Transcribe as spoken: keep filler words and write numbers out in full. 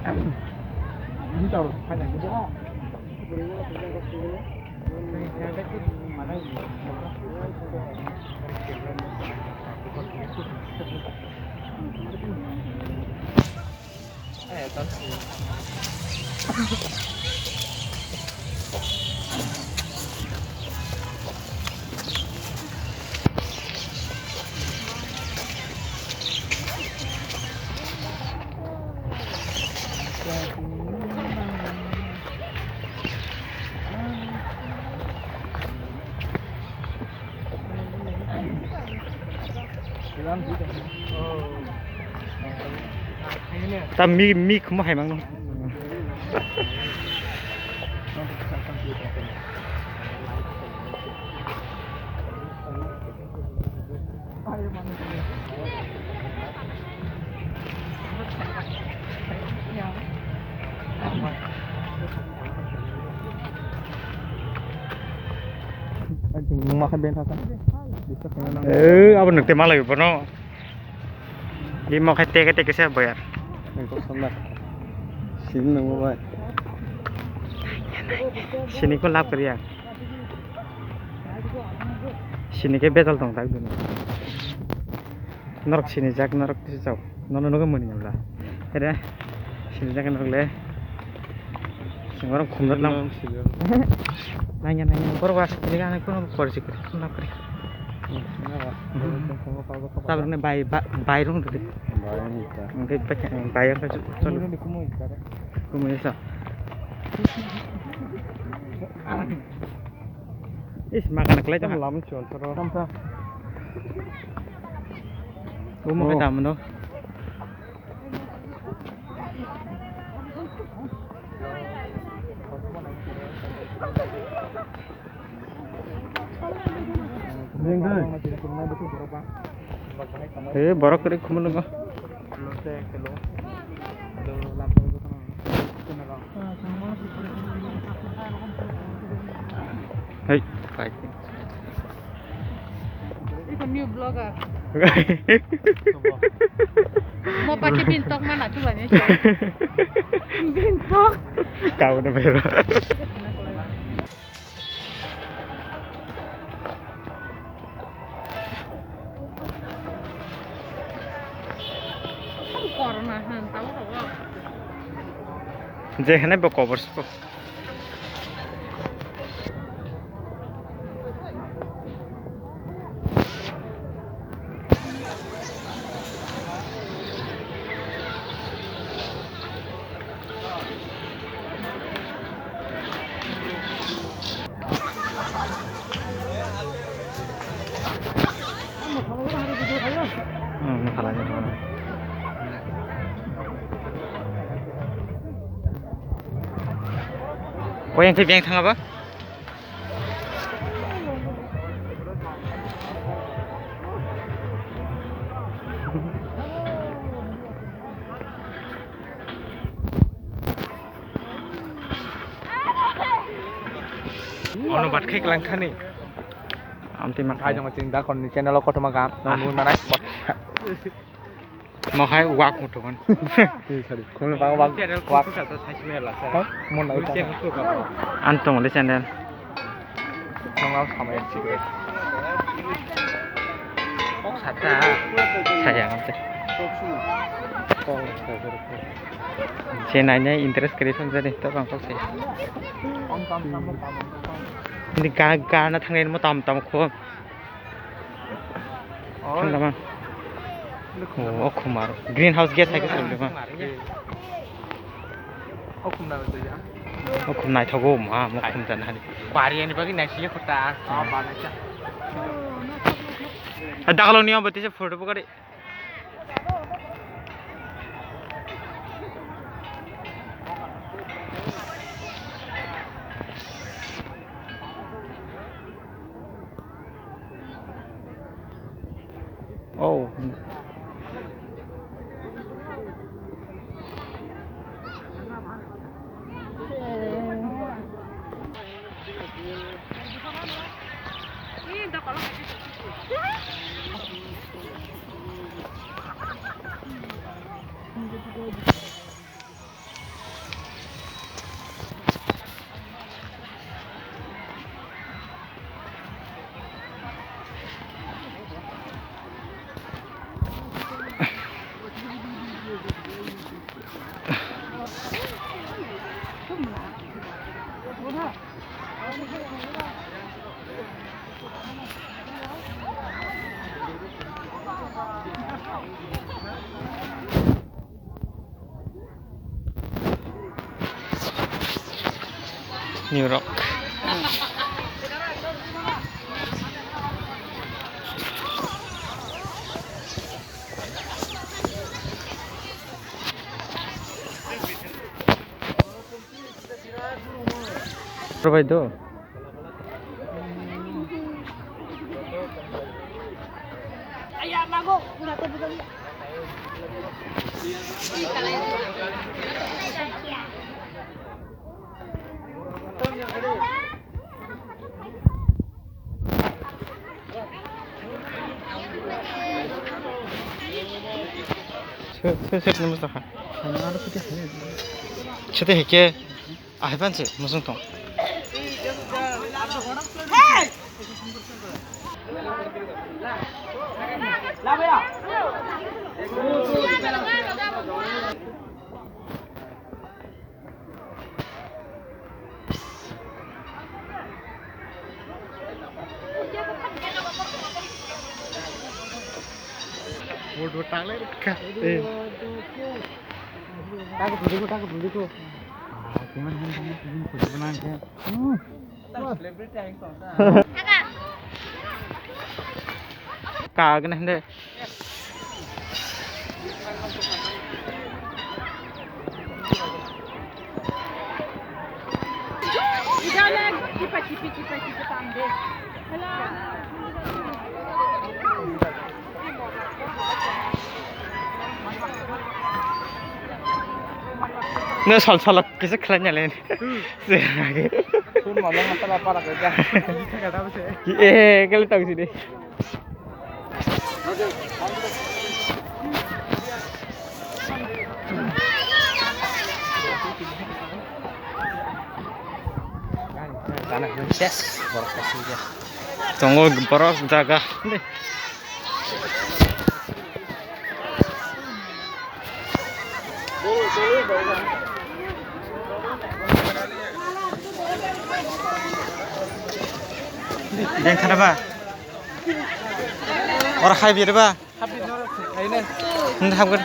Ta mi, mi khmo hai mangno. Nungma khe beng thaka. Eh, abo nwk tei malai bono. Imo khai teke teke se boyar. Sini nungma bai. Sini ko lab kariya. Sini ke betal tong tak dini. Norok sini jak, norok kisa chao. Nono nogo mani abla. Ere sini jak norok le. Singorok khumjak lang. Nangya, nangya, borok aswk tini gana kono kori sikri, kono kori. Tabuk ne bai, bai rung tadi. Bai rung ta. Oke, bai, bai yang kacu. Kumui sa. Is makan kelai tama. Lam chon toro. Tamta. Umo kata mano. Eh, borok kwrwi khumui nungo. Hei, pai. Iko new blogger. Mo pachi bin tok mana tu bani. Bin tok. Kau na pero. Corona han tau ro. Je hene bo cover spo. Oyang khe beng thang aba. Ono bat khai klang khani. Amtwi ma khai. Hai jong chini da kon ni channel o kothoma ga. Ah. Nang nung nana. Mohai wak muthukon. Sorry, khumui bang wak. Channel wak. Kusa to sai mela sa. Ha? Mon lai ta. Channel kusa. An tong le channel. Nang lam samai sikre. Kok sata. Sayang ante. Kok sata. Se nainai interest kwrwi phano jani to bang kok se. Ni ga ga na thangnai mo tam tam kho. Thang tama. Oh, o khumar. Green house gas hai khe sal de ma. O khum naithogo ma, mo khum jana hani. Bari ani bagwi naisiya kota. Ah, ba naisa. Dagalo niyo bete se photo bokari. Oh. New Rock. Provide do. Sete heke ahai panse musung tong. Kagna hende. Ne sal sal kisa khlai nyale. Hmm. Se. Sun mama masala para ko ja. Eh, kali tau sini. Tongo borok jaga. Deng khana ba? Ora khai biri ba? Hindi hapgor.